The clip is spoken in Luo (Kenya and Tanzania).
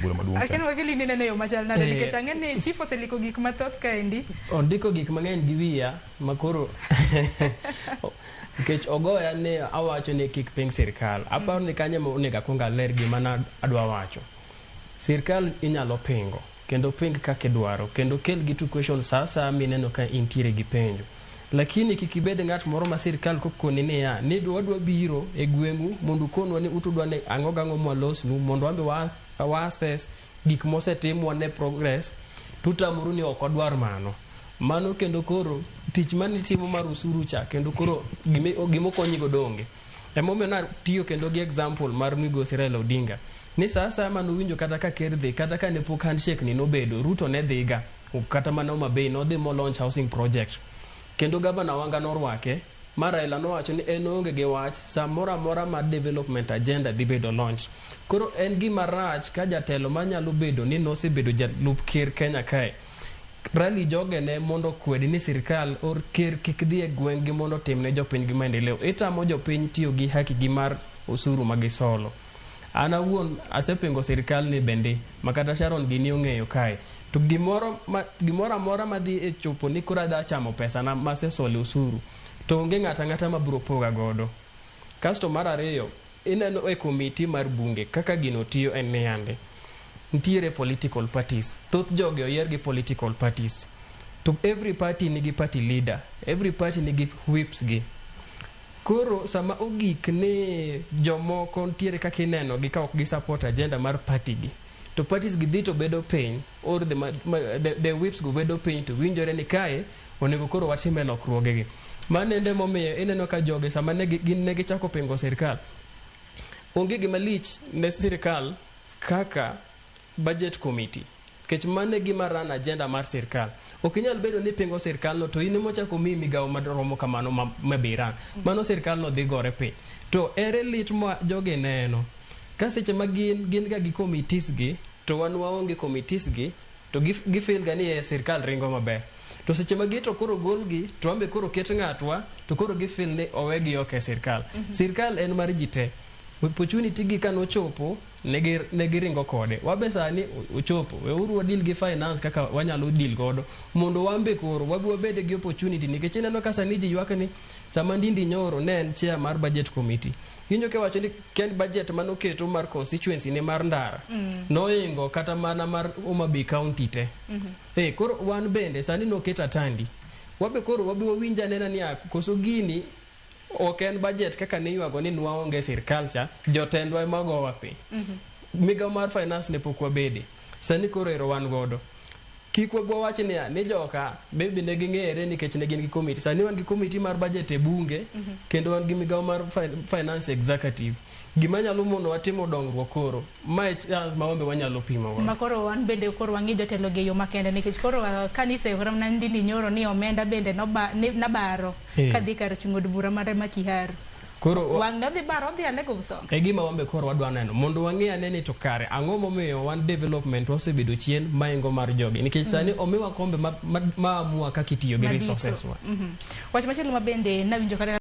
Bura maduong' Akia ni wakili inene e yo machal nade Eh. nikech ang'e ni chief oseliko gik mathoth kaendi. Ondiko gik mang'eny gi wiya makoro nikech ogoya ni awacho ni kik ping sirkal. Aparo ni kanyo ema onego akuong aler gima na adwa wacho. Sirkal inyalo pingo kendo ping kaka idwaro kendo kel gi to question sa asaya mineno ka intiere gi penjo. Lakini kik ibed ng'at moro ma sirkal kokoni niya ni wadwa biro e gweng'u mondo ukonwa ni utudwa ni ang'o gang'o mwalosnu mondo wan be wa assess gik mosetim wane progress tutamoru ni ok wadwar mano. Mano kendo koro tich manitimo mar usuru cha kendo koro gimokonyigo donge. Emomiyo natiyo kendo gi example mar migosi Raila Odinga ni sa asaya manowinjo kata ka ker dhi kata ka ne pok handshake ni nobedo Ruto ne dhiga kata mana Homa Bay nodhi mo launch housing project kendo gavana Wanga norwake ma Raila nowacho ni en oonge gi wach samoro amora ma development agenda dhi bedo launch. Koro en gima rach ka jatelo manyalo bedo ni nosebedo jalup ker Kenya kae rally jogene mondo okwed ni sirkal or ker kik dhi e gweng'gi mondo otim ne jopiny gi maendeleo. Itamo jopiny tiyo gi haki gi mar osuru ma gisolo. An awuon asepingo sirkal ni bende makata Sharon gini ong'eyo kae. To gimoro ma, gimoro amora madhi e chopo ni koro adha chamo pesana masesolo e osuru to onge ng'ata ang'ata mabiro poga godo. Kasto mar ariyo, ineno e komiti mar bunge kaka gino tiyo en ni yande nitiere political parties. Thoth jogi oyier gi political parties. To every party nigi party leader, every party nigi whips gi. Koro sama ogik ni jomoko nitiere kaka ineno gi ka ok gi support agenda mar party gi, to parties gi dhi to bedo piny or the whips go bedo piny to winjore ni kae onego koro watime lokruoge gi. Mano ende momiyo ineno ka jogi sama ne gin ne gichako pingo sirkal, onge gima lich ne sirkal kaka budget committee nikech mano e gima run agenda mar sirkal. Ok inyal bedo ni ipingo sirkal no to in emochako omiyi migawo maromo kamano ma be iran. Mano sirkal no dhi gore piny. To ere lit ma jogi neno? Ka seche ma gin ga gi committees gi to wan waonge committees gi to gi feel ga ni e sirkal ringo maber. To seche ma gi to koro golgi to wan be koro ket ng'atwa to koro gi feel ni owegi oko e sirkal. Sirkal en mar ji te. Opportunity gi kanochopo ne giringo kode. Wabe sani ochopo, weuru wa deal gi finance kaka wanyalo deal godo mondo wan be koro wabi wabed gi opportunity nikech ineno ka sani ji ywak ni sama Ndindi Nyoro ne en chair mar budget committee. Iwinjo kiwacho ni ken budget manoketo mar constituency ne mar Ndara noingo kata mana mar Homa Bay county te. Eh, koro wan bende sani noket Atandi. Wabe koro wabi wawinj anena niya koso gini ok en budget kaka niywago ni nwaonge sirkal cha, jotendwa ema gowa piny. Migawo mar finance ne pok wabede. Sani koro ero wan godo. Kik wabi wawach niya ni joka maybe ne ging'ere nikech ne gin gi committee. Sani wan gi committee mar budget e bunge kendo wan gi migawo mar finance executive. Gima nyalo monowa timo dongruok koro, mae chance ma wan be wanyalo pimo godo. Ma koro wan bende koro wang'i jotelo gi e yo makende nikech koro kanise mana Ndindi Nyoro ni omenda bende nabaro kadhi kar chung' od bura mare ma Kiharu. Koro wang' ne odhi baro odhi Alego Usonga. E gima wan be koro wadwa neno mondo wang'e ane ni to kare ang'o momiyo wan development wasebedo chien maingo mar jogi nikech sani omiwa kombe ma amua kaka itiyo gi resources wa. Wach machielo ma bende nawinjo kata